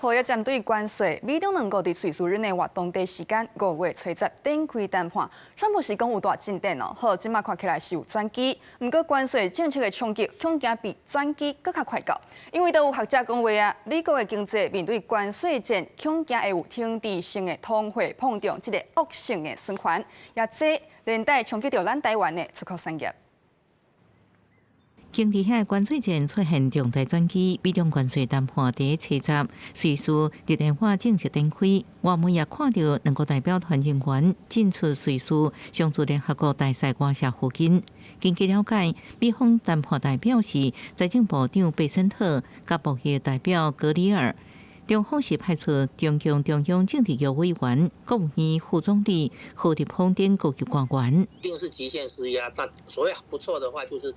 好，一針對關稅，美中兩國佇瑞士日內瓦當地時間5月初十展開談判。川普是講有大進展哦，好，這馬看起來是有轉機。毋過關稅政策的衝擊，恐驚比轉機閣較快到。因為都有學者講話啊，美國的經濟面對關稅戰，恐驚會有停滯性的通貨膨脹，這个惡性的循環，也這連帶衝擊著咱台灣的出口產業。經濟遐關稅戰出現重大轉機，美中關稅談判佇初十，瑞士日內瓦正式展開。外媒也看著兩國代表團人員進出瑞士常駐聯合國大使館舍附近。根據了解，美方談判代表是財政部長貝森特佮貿易代表格里爾。中方是派出中共中央政治局委員、國務院副總理何立峰等高級官員。一定是極限施壓，但所謂不錯的話，就是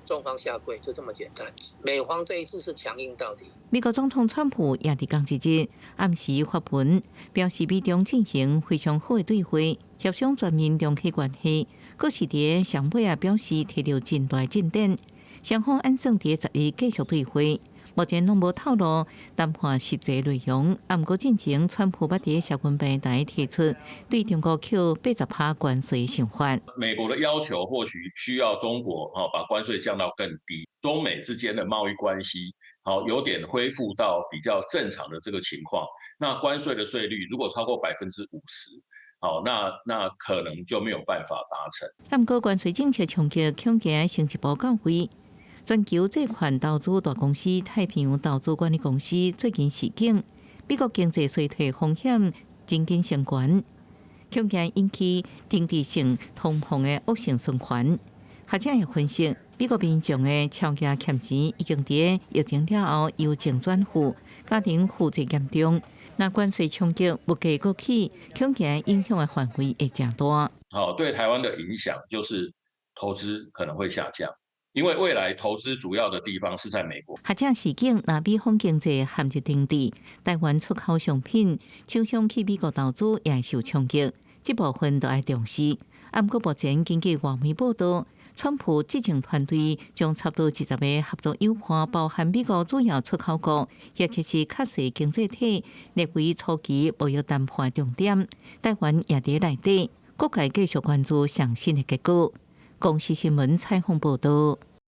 中方下跪，就這麼簡單。美方這一次是強硬到底。美國總統川普也佇仝一日暗時發文，表示美中進行非常好的對話，協商全面中期關係。閣是佇上尾也表示提著真大進展，雙方按算佇11繼續對話。目前攏無透露談判實際內容，毋過進前川普捌佇社群平台提出對中國扣80趴關稅想法。美國的要求或許需要中國把關稅降到更低，中美之間的貿易關係好有點恢復到比較正常的這個情況。那關稅的稅率如果超過50%，好，那可能就沒有辦法達成。毋過關稅政策衝擊恐驚升一步到位。全球債券投資大公司太平洋投資管理公司最近示警，美國經濟衰退風險真緊升懸，恐驚引起停滯性通膨的惡性循環。學者也分析，美國民眾的超額欠錢已經佇疫情了後由正轉負，家庭負債嚴重。若關稅衝擊物價閣起，恐驚影響的範圍會誠大。好，對台灣的影響就是投資可能會下降。因為未來投資主要的地方是在美國。學者示警，若美方經濟陷入停滯，台灣出口商品廠商去美國投資也會受衝擊，這部分都愛重視。毋過目前根據外媒報道，川普執政團隊將差不多20個合作夥伴，包含美國主要出口國，或者是較細經濟體，列為初期貿易談判重點。台灣也佇內底，各界繼續關注上新的結果。公視新聞採訪報道。